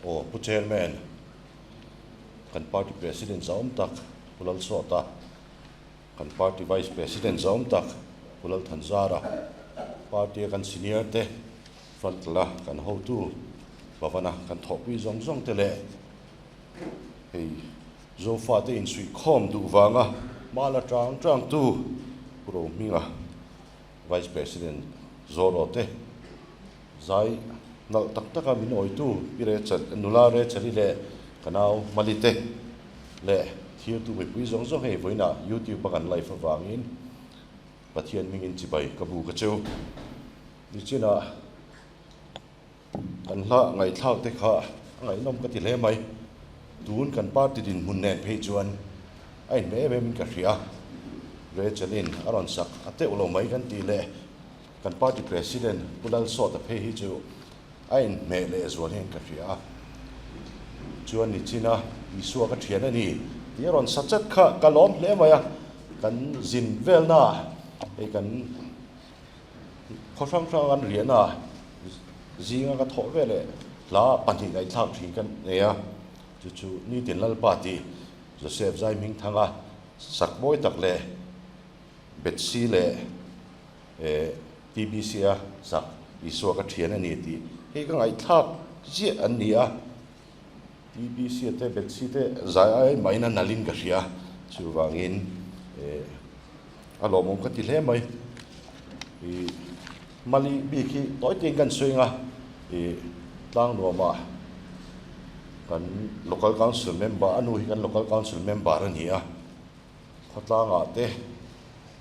Aw Pu Chairman, kan Party President zahawm tak Pu Lalsawta, kan Party Vice President zahawm tak Pu Lalthanzara, Party-a kan senior te, front la kan hotu Bhavana kan thawhpui zawng zawng te leh hei Zofate insuihkhawm duh vanga hma la tang tangtu Pu Rohminga Vice President Zawlaw te zai nalh tak taka min awitu Pi Rachel, nula Rachel-i leh ka nau Mali te leh thirtu mipui zawng zawng hei vawiinah YouTube a kan live avangin Pathian hmingin chibai ka bu ka cheu. Nichinah kan hla ngaihthlak te kha a ngaihnawm ka ti hle mai. Tun kan party dinhmun nen phei chuan a inhmeh em em in ka hria. Rachel-in a rawn sak a teuh lo mai kan tih leh kan party president Pu Lalsawta phei hi chu a inhmeh leh zual hian ka hria a. Chuan nichina Isua ka thian a ni tih a rawn sa chat kha ka lawm hle mai a. Kan zin velna hei kan Khaw hrang hrang an rian a, zinga ka thawh ve leh hla pahnih ngaihthlak thin ka nei a, chu chu Nitin Lalpa tih Joseph Zaihmingthanga sak mawi tak leh Betsy leh TBC-a sak Isua ka thian a ni tih hi ka ngaihthlak chiah an ni a, TBC-a te Betsy te zai ai mahin a nalhin ka hria, chuvangin A lawmawm ka ti hle mai. I Mali bik hi tawi tein kan sawi ang a, i Tlangnuamah kan Local Council member, a nu hi kan Local Council member a ni a, khawtlangah te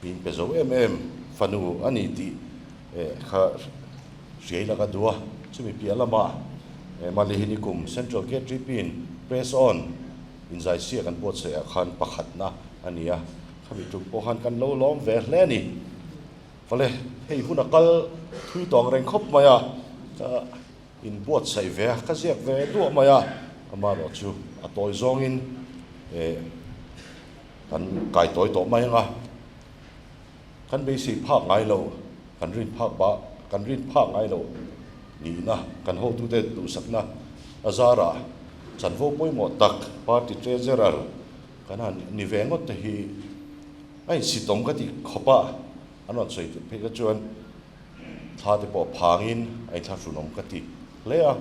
min pe zo em em fanu a ni tih kha hriai la ka duh a. Chumi piah lamah Mali hi nikum Central KTP in Press On inzaisia kan buatsaihah khan pakhatna a ni a. Khami tum pawh khan kan lo lawm ve hle a ni. Vale, hei hun a kal thui tawng reng khawp mai a, ka inbuatsaih ve a, ka ziak ve duah mai a, amaherawh chu a tawi zawngin eh kan kai tawi tawh mai ang a, kan beisei phak ngai lo, kan rin phak bah, kan rin phak ngai lo nihna kan hotute duhsakna a zarah chanvo pawimawh tak party treasurer Kan han ni ve ngawt te hi a insitawm ka ti khawp a, an rawn sawi phei kha chuan thla te pawh phangin a inthlahrunawm ka ti hle a.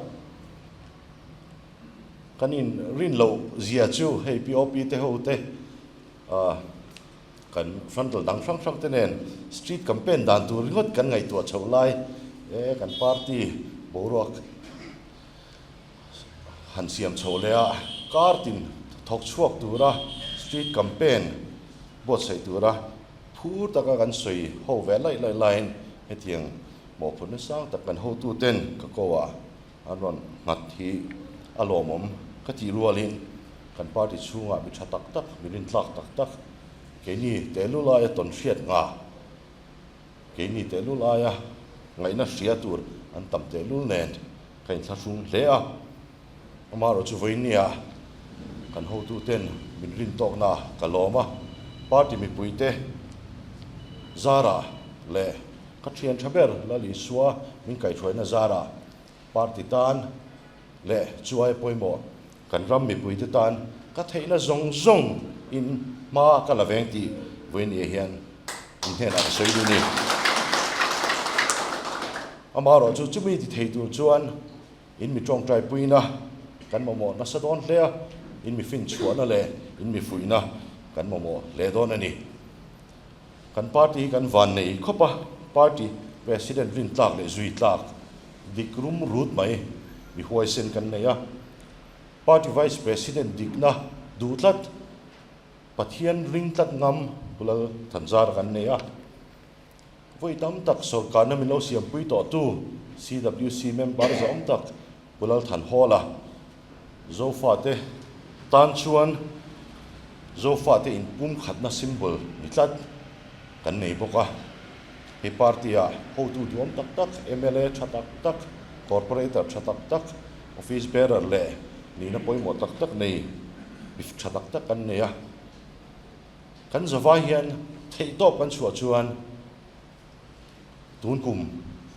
Kan in rin loh zia chu hei POP te ho te ah kan frontal dang hrang hrang te nen street campaign dan tur ringawt kan ngaihtuah chhoh lai e kan party boruak Han siam chho leh a, kar tin thawk chhuak tura street campaign buatsaih tura phur taka kan sawi ho ve laih laih laiin hetiang mawhphurhna sang tak kan hotuten ka ko ah an rawn nghat hi a lawmawm ka tih rualin kan party chhungah mi tha tak tak, mi rintlak tak tak keini tehlul aia tawn hriat ngah keini tehlul aia ngaihna hria tur an tam tehlul nen Ka inthlahrung hle a, amaherawh chu vawinia kan hotuten min rin tawkna ka lawm a, party mipuite zarah leh ka thian tha ber Lal Isua min kaihhruaina zarah party tan leh chuai pawimawh kan ram mipuite tan ka theihna zawng zawng in hma ka la veng tih vawinia hian in hnenah ka sawi duh ni. Amaherawh chu chumi ti thei tur chuan in mi tawngtai puina kan mamawh nasa dawn hle a, in mi finchhuahna leh in mi fuihna kan mamawh hle dawn a ni. Kan party hi kan van nei khawp a, party president rin tlak leh zui tlak dik rum rut mai mi huaisen kan nei a, party vice president dikna duh tlat Pathian ring tlat ngam Pu Lal Thanzara kan nei a. Vawi tam tak sawrkarna min lo siampui tawhtu CWC member zawm tak Pu Lalthanhawla, Zofate tan chuan Zofate inpumkhatna symbol ni tlat kan nei bawk a. He party-ah hotu duam tak tak, mla tha tak tak, corporator tha tak tak, office bearer leh nihna pawimawh tak tak nei mi tha tak tak kan nei a. Kan zavai hian theihtawp kan chhuah chuan tun kum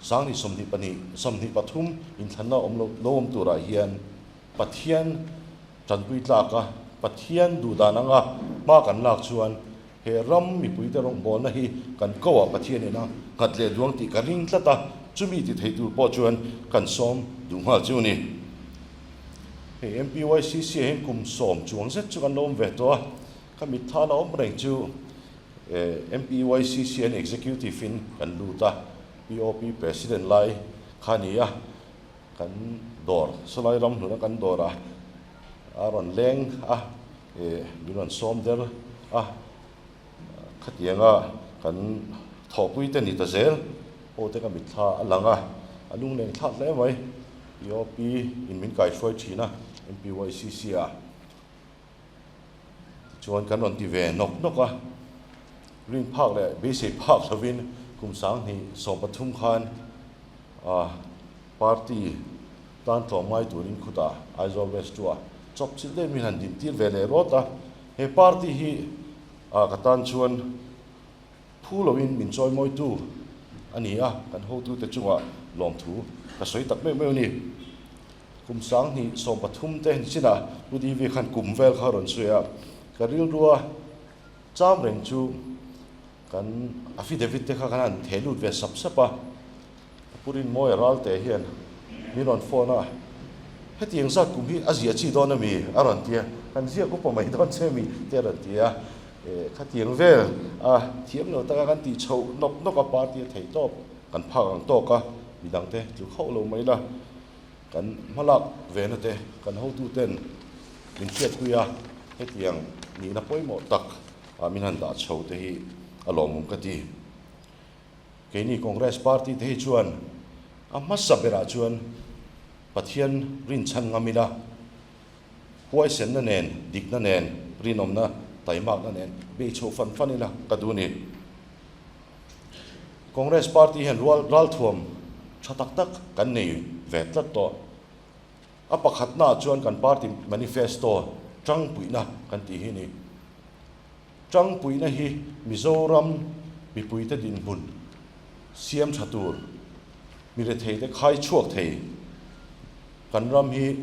2022, 23 inthlanna awm lo lo awm turah hian Pathian tanpui tlak a, Pathian duhdan anga hma kan lak chuan he ram mipuite rawngbawlna hi kan ko ah Pathian in a nghat leh duang tih ka ring tlat a, chumi ti thei tur pawh chuan kan sawm duh nghal chu a ni. Hei MPYCC ah hian kum sawm chuang zet chu kan lo awm ve tawh a, ka mitthla la awm reng chu MPYCC an executive in kan lut a, POP president lai kha a ni a, kan dawr sawlai ram hluna kan dawr a a rawn leng a eh min rawn sawm der a khatianga kan thawhpui te ni ta zel aw te ka mitthla a lang a a lungleng thlak hle mai POP in min kaihruai thin a MPYCC ah. Tichuan kan rawn ti ve nawk nawk a, rin phak leh beisei phak lovin kum 2013 khan party tan tlawmngai turin khutah Aizawl West chu a chawp chilh daih min han dintir ve leh rawt a, he party hi ka tan chuan Phu loin min chawimawitu a ni a, kan hotute chungah lawmthu ka sawi tak meuh meuh a ni. Kum 2013 te nichinah Pu DV khan kum vel kha a rawn sawi a, ka rilrua cham reng chu kan affidavit te kha kan han theh lut ve sap sap a, Pu Rinmawia Ralte hian min rawn phone a, hetiang zat kum hi a ziah chi dawn a mi? a rawn ti a, kan ziak upa mai dawn che mi? te a rawn ti a, khatiang vel a thiam lo taka kan tih chhoh nawk nawk a party a theih tawp kan phak ang tawk a, midangte tluk hauh lo mai la, kan hmalak ve na te kan hotu ten min hriatpui a, hetiang nihna pawimawh tak ah min han dah chho te hi a lawmawm ka ti. Keini Congress party te hi chuan a hmasa berah chuan Pathian rinchhan ngam ila, huaisenna nen, dikna nen, rinawmna, taimakna nen bei chho fan fan ila ka duh a ni. Congress party hian rual ralthuam tha tak tak kan nei ve tlat tawh. A pakhatnaah chuan kan party manifesto tangpuihna kan tih hi a ni. Tangpuihna hi Mizoram mipuite dinhmun siam tha tur, mi retheite khai chhuak thei, kan ram hi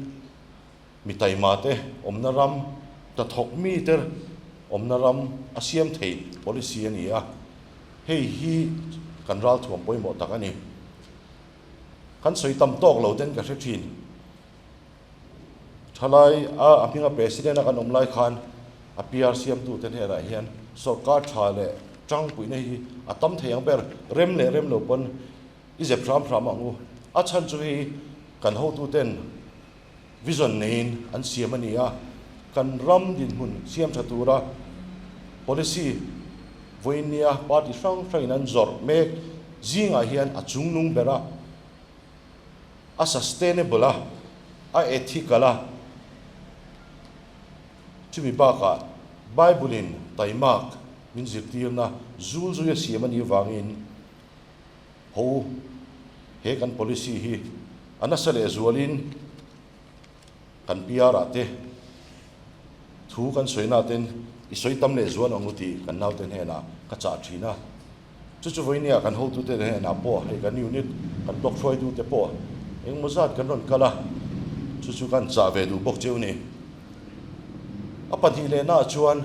mi taimate awmna ram, hnathawk mite awmna ram a siam thei policy a ni a, hei hi kan ralthuam pawimawh tak a ni. Kan sawi tam tawk lo ten ka hre thin. Thalai a a hminga President a kan awm lai khan a PR siamtute hnenah hian sorkar tha leh tangpuihna hi a tam thei ang ber, rem leh rem lo pawn i zep hram hram ang u. A chhan chu hei kan hotuten vision neiin an siam a ni a, kan ram dinhmun siam tha tura policy vawiinnia party hrang hrangin an zawrh mek zingah hian a chungnung ber a. a sustainable a, a ethical a, chumi bakah Bible in taimak min zirtirna zul zui a siam a nih vangin ho he kan policy hi a nasa leh zualin kan PR ah te thu kan sawina ten i sawi tam leh zual ang u tih kan naute hnenah ka chah thin a. Chu chu vawinia kan hotute hnenah pawh hei kan unit kan block hruaitute pawh engmaw zat kan rawn kal a, chu chu kan chah ve duh bawk cheu ni. A pahnih lehnaah chuan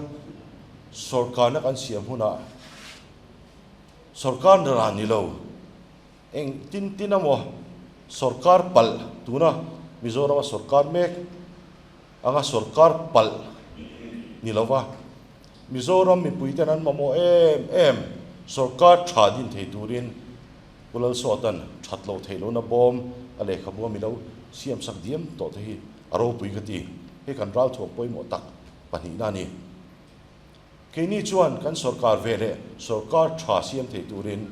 sawrkarna kan siam hunah sawrkar rah ni lo eng tin tin emaw sawrkar palh tuna Mizorama sawrkar mek anga sawrkar palh ni lova Mizoram mipuiten an mamawh em em sawrkar tha din thei turin Pu Lalsawta'n that loh theih lohna bawm a lehkhabu a milo siamsak diam tawh te hi a ropui ka ti. Hei kan ralthuam pawimawh tak pahnihna a ni. Keini chuan kan sawrkar ve leh sawrkar tha siam thei turin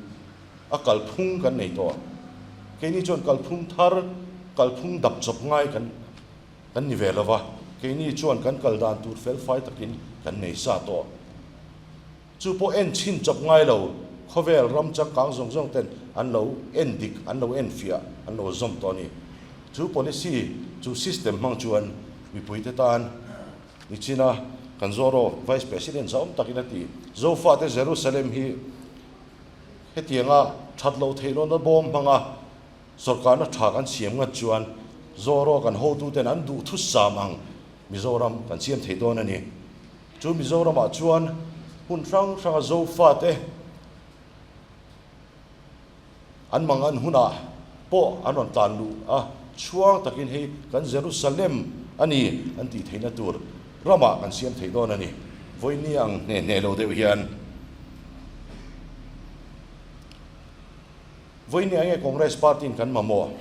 a kalphung kan nei tawh. Keini chuan kalphung thar, kalphung dap chawp ngai kan Kan ni ve lova, keini chuan kan kal dan tur fel fai takin kan nei sa tawh. Chu pawh en chhin chawp ngai lo, khawvel ram changkang zawng zawng ten an lo en dik, an lo en fiah, an lo zawm tawh a ni. Chu policy, chu system hmang chuan mipuite tan nichina kan Zoro Vice President zahawm takin a ti. Zofate Jerusalem hi hetianga that loh theih lohna bawm hmanga Sorkarna tha kan siam ngat chuan Zoro kan hotuten an duhthusam ang Mizoram kan siam thei dawn a ni. Chu Mizoramah chuan hun hrang hranga Zofate an mangan hunah pawh an rawn tlan luh a, chhuang takin hei kan Jerusalem a ni an tih theihna tur ramah kan siam thei dawn a ni. Vawiini ang hne hne lo deuh hian vawiini ang nge Congress party in kan mamawh?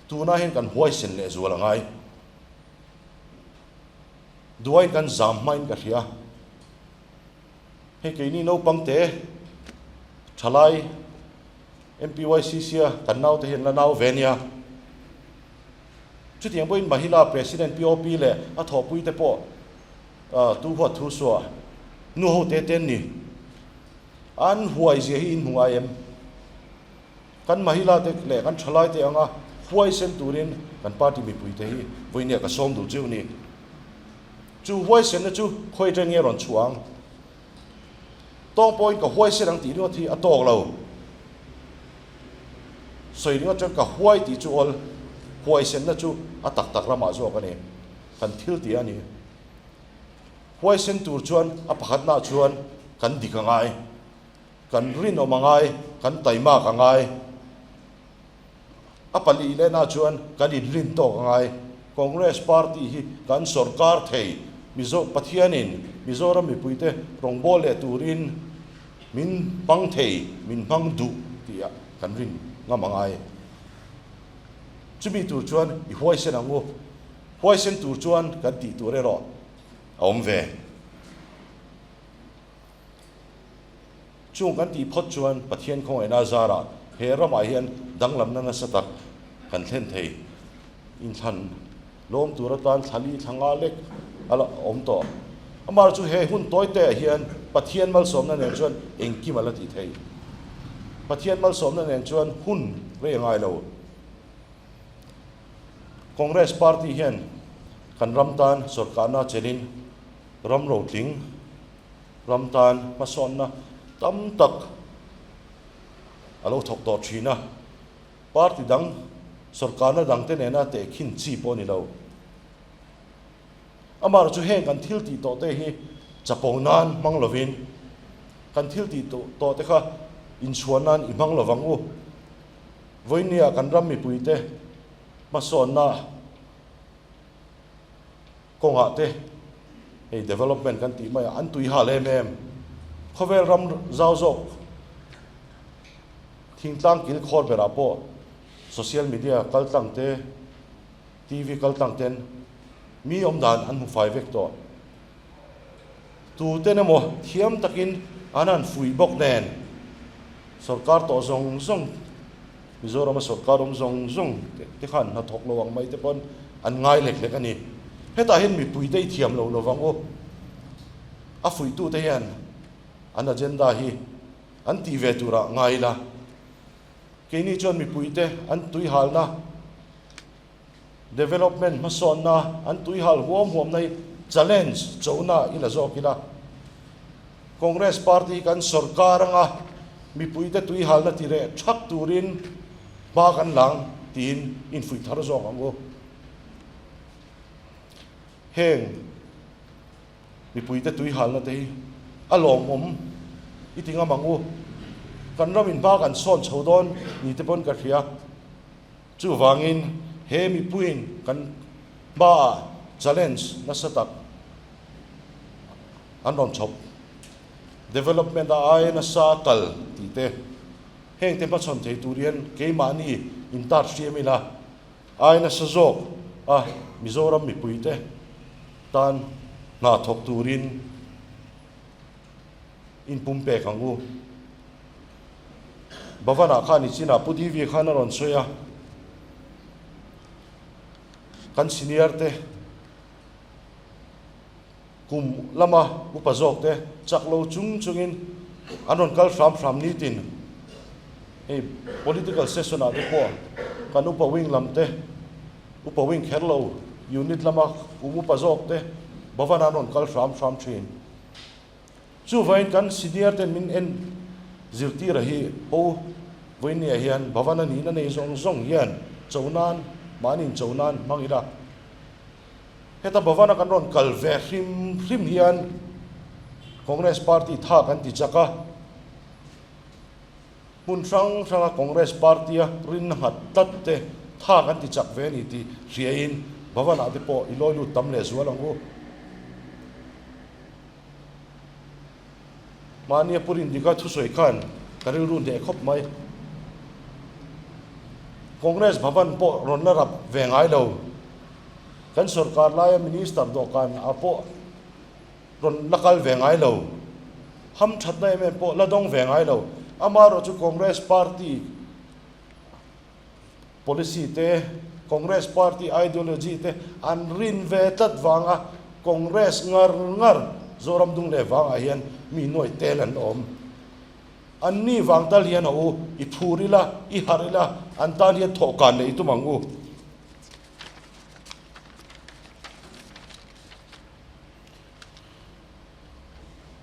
Tunah hian kan huaisen leh zual a ngai. Duaiin kan zam hmain ka hria. Hei keini naupang te thalai MPYCC a kan naute hian la nau ve nia. Chutiang pawhin Mahila President POP leh a thawhpui te pawh tu huat thu suah nu ho te te an ni. An huai zia hi in hmu ngai em? Kan Mahila te leh kan thalai te anga huaisen turin kan party mipui te hi vawinia ka sawm duh chiu ni. Chu huaisenna chu khawi atang nge rawn chhuah ang? Tawng pawhin ka huaisen ang tih ringawt hi a tawk lo. Sawi ringawt chuan ka huai tih chu awl, huaisenna chu a tak tak ramah zawk a ni. Kan thil tih a ni. Huaisen tur chuan a pakhatnaah chuan kan dik a ngai. Kan rinawm a ngai, kan taimak a ngai. A palih lehna chuan kan inrin tawk a ngai. Congress party hi kan sorkar thei, Mizo Pathianin Mizoram mipuite rawngbâwl leh turin min hmang thei, min hmang duh tih kan rin ngam a ngai. Chumi tur chuan i huaisen ang u. Huaisen tur chuan kan tih tur erawh a awm ve. Chung kan tih phawt chuan Pathian khawngaihna zarah he ramah hian danglamna nasa tak kan thlen thei. Inthlan lawm tur atan thla li thla nga lek a la awm tawh. Amah chu he hun tawi te ah hian Pathian malsawmna nen chuan engkim a la ti thei. Pathian malsawmna nen chuan hun rei a ngai lo. Congress party hian kan ram tan sawrkarna chelin ram rotling Ram tan hmasawnna tam tak a lo thawk tawh thin a, party dang, sawrkarna dangte nena tehkhin chi pawh a ni lo. Amaherawh chu heng kan thil tih tawhte hi chapo nan hmang lovin, kan thil tih tawhte kha inchhuan nan i hmang lovang u. Vawinia kan ram mipuite hmasawnna Kawngah te hei development kan tih mai a, an tui hal em em. Khawvel ram zau zawk thingtlang kil khawr berah pawh social media kal tlang te, TV kal tlang ten mi awm dan an hmu fai vek tawh. Tuten emaw thiam takin an han fuih bawk nen sorkar tawh zawng zawng Mizorama sorkar awm zawng zawng te khan hnathawk lo ang mai te pawn an ngai lek lek a ni. Hetah hian mipui te i thiam lo lovang u. A fuihtute hian an agenda hi an tih ve turah ngai ila. Keini chuan mipui te an tuihalna, development hmasawnna, an tuihal huam huamna hi challenge chona i la zawk ila. Congress party hi kan sorkar anga mipuite tuihalna ti reh thak turin hma kan lang tiin infuih thar zawk ang u. Heng mipuite tuihalna te hi a lawmawm i ti ngam ang u. Kan ramin hma kan sawn chho dawn ni te pawn ka hria. Chuvangin he mipuiin kan hmaah challenge nasa tak an rawn chhawp. Development a aia nasa kal tih te, heng te hmachhawn thei tur hian keimahni intar hriam ila aia nasa zawk a Mizoram mipuite tan hna thawk turin inpumpek ang u. Bhavan-ah khan i chinah Pu Divi khan a rawn sawi a, kan senior te kum lama upa zawk te chak lo chung chungin an rawn kal hram hram nitin hei political session ah te pawh kan upa wing lam te upa wing kher lo unit lama kum upa zawk te Bhavan-ah an rawn kal hram hram thin. Chuvangin kan senior ten min en zirtira hi ho vawinia hian Bhavan a nihna nei zawng zawng hian. cho nan, mahni in cho nan hmang ila. Heta Bhavan-a kan rawn kal ve hrim hrim hian Congress Party tha kan ti chak a, hmun hrang hranga Congress Party-a rinna nghat tlat te tha kan ti chak ve a ni tih hriain Bhavan-ah te pawh i lawi lut tam leh zual ang u. Mahnia Pu Rindika thusawi khan ka rilru hneh khawp mai. Congress Bhavan pawh rawn la rap ve ngai lo. Kan sorkar laia Minister dawhkan ah pawh rawn la kal ve ngai lo. Ham thatna em em pawh la dawng ve ngai lo. Amaherawhchu Congress Party Policy te, Congress Party ideology te an rin ve tlat vanga Congress ngar ngar Zoram dung leh vangah hian mi nuai tel an awm. An ni vang tal hian a u, i phur ila, i harh ila, an tan hian thawhkan neih tum ang u.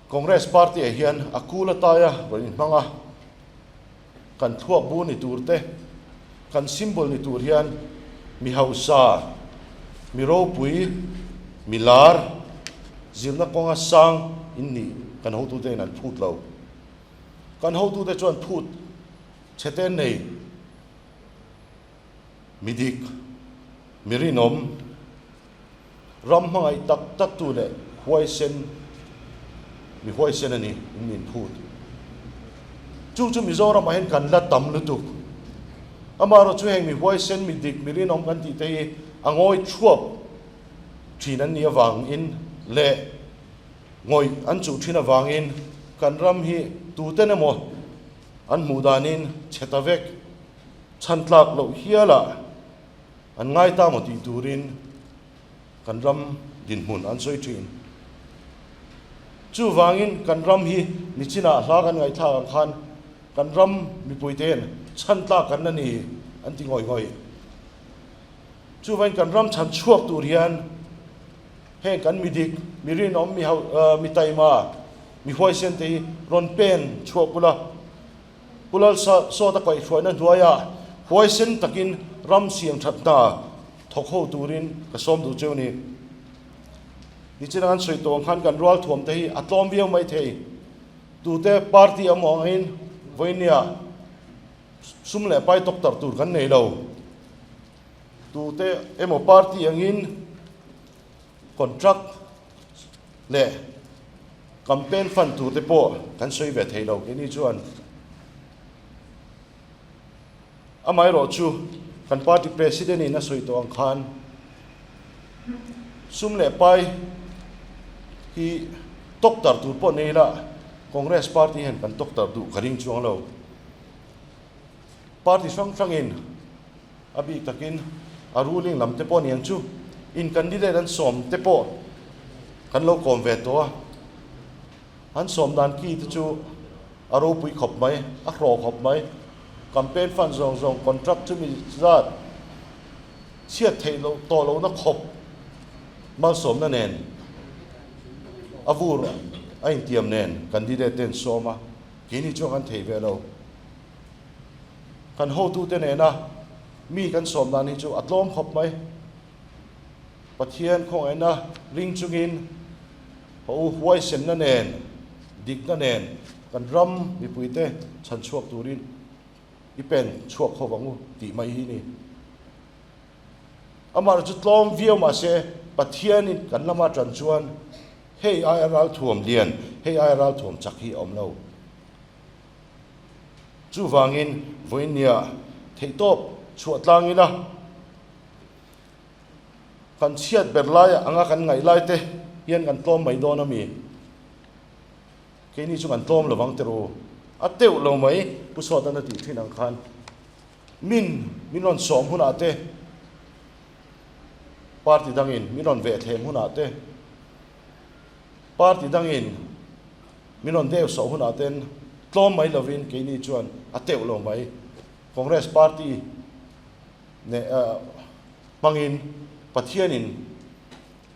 Congress Party ah hian a kul ataia rawn inhmang a. Kan thluak bu ni tur te, kan symbol ni tur hian mi hausa, mi ropui, mi lar, zirna kawnga sang in nih kan hotute in an phut lo. Kan hotute chuan phut chhe te an nei. Mi dik, mi rinawm, ram hmangaih tak tak tu leh huaisen, mi huaisen a ni in min phut. Chu chu Mizoramah hian kan la tam lutuk. Amaherawh chu heng mi huaisen, mi dik, mi rinawm kan tih te hi a ngawi thuap thin an nih avangin leh ngawih an chuh thin avangin kan ram hi tuten emaw an hmuh danin chhe ta vek. Chhan tlak loh hialah an ngai ta maw tih turin kan ram dinhmun an sawi thin. Chuvangin kan ram hi nichinah hla kan ngaihthlak ang khan kan ram mipuite hian chhan tlak kan la ni an ti ngawih ngawih. Chuvangin kan ram chhan chhuak tur hian heng kan mi dik, mi rinawm, mi mi taima, mi huaisen te hi rawn pen chhuak ula. Pu Lalsawta kaihhruaina hnuaiah huaisen takin ram siam that hna thawk ho turin ka sawm duh cheu ni. Nichina kan sawi tawh ang khan kan rualthuam te hi a tlawm viau mai thei. Tute party awm angin vawinia sum leh pai tawk tar tur kan nei lo. Tute emaw party angin Contract leh campaign fund tur te pawh kan sawi ve thei lo keini chuan. Amaherawh chu kan party president in a sawi tawh ang khan sum leh pai hi tawk tar tur pawh nei ila Congress party hian kan tawk tar duh ka ring chuang lo. Party hrang hrangin A bik takin a ruling lam te pawh niang chu in candidate an sawm te pawh kan lo kawm ve tawh a, an sawm dan ki te chu a ropui khawp mai, a hlawh khawp mai, campaign fund zawng zawng contract chu mi zat chhiat theih loh tawh lohna khawp malsawmna nen a vur a intiam nen candidate te an sawm a, keini chuan kan thei ve lo. Kan hotute nena mi kan sawm dan hi chu a tlawm khawp mai. Pathian khawngaihna ring chungin ka u huaisenna nen, dikna nen kan ram mipuite chhan chhuak turin i pen chhuak ho vang u tih mai hi ni. Amah chu tlawm viau mahse Pathianin kan lama tan chuan hei aia ralthuam lian, hei aia ralthuam chak hi a awm lo. Chuvangin vawinia theihtawp chhuah tlang ila, kan chhiat ber lai anga kan ngaih lai te hian kan tlawm mai dawn a mi? Keini chu kan tlawm lovang te ru. A teuh lo mai, Pu Sawtan a tih thin ang khan min min rawn sawm hunah te, party dangin min rawn vehthlem hunah te, party dangin Min rawn deu sawh hunah ten tlawm mai lovin keini chuan a teuh lo mai. Congress party neh hmangin Pathianin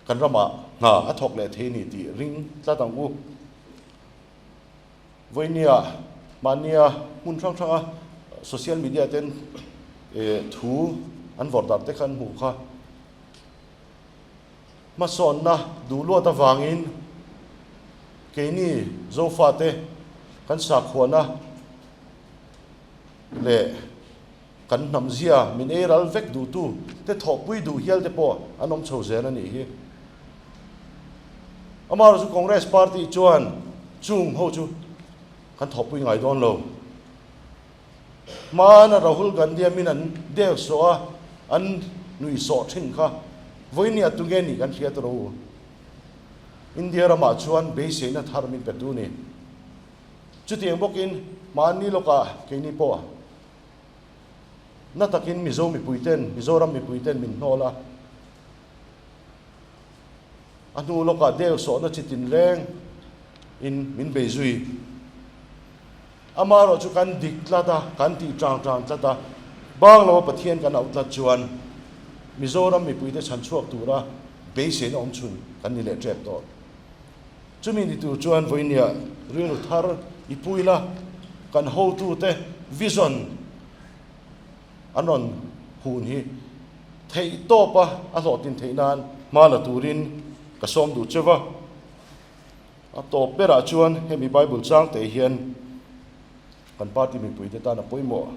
kan ramah hna a thawk leh thei ni tih ring tlat ang u. Vawinia mahnia hmun hrang hranga social media ten thu. an vawrh darh te kha an hmuh kha. Hmasawnna duh luat avangin keini Zofate kan sakhuana leh kan hnamzia min ei ral vek duhtu te thawhpui duh hial te pawh an awm chho zel a nih hi. Amaherawhchu Congress Party chuan chung ho chu kan thawhpui ngai dawn lo. Hmana Rahul Gandhi-a min an deu sawh a, an nui sawh thin kha vawinia tunge nih kan hriat rawh u. India ramah chuan beiseina thar min pe tu ni. Chutiang bawkin hmanni lawkah keini pawh na takin Mizo mipuiten, Mizoram mipuiten min hnawl a. A hnu lawkah deu sawhna chi tinreng in min bei zui. Amaherawh chu kan dik tlat a, kan tih tang tang tlat a, bang lova Pathian kan auh tlat chuan Mizoram mipuite chhan chhuak tura beiseina awm chhun kan ni leh tep tawh. Chumi ni tur chuan vawinia rilru thar i pui la, kan hotute vision an rawn hun hi theih tawpa a hlawhtlin theih nan hma la turin ka sawm duh cheu va. A tawp berah chuan hemi Bible chang te hian kan party mipuite tan a pawimawh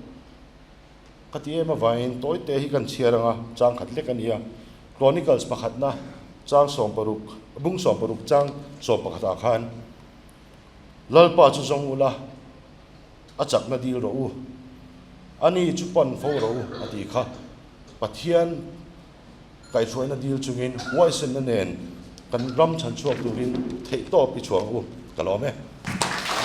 ka ti em avangin tawite hi kan chhiar anga chang khat lek a ni a. Chronicles pakhatna chang 60, bung 60 chang 11 ah khan Lalpa chu zawng ula a chakna dil rawh u, ani chu pan fo rawh u a ti kha. Pathian Kaihhruaina dil chungin huaisenna nen kan ram chhan chhuak turin theihtawp i chhuang u, ka lawm e.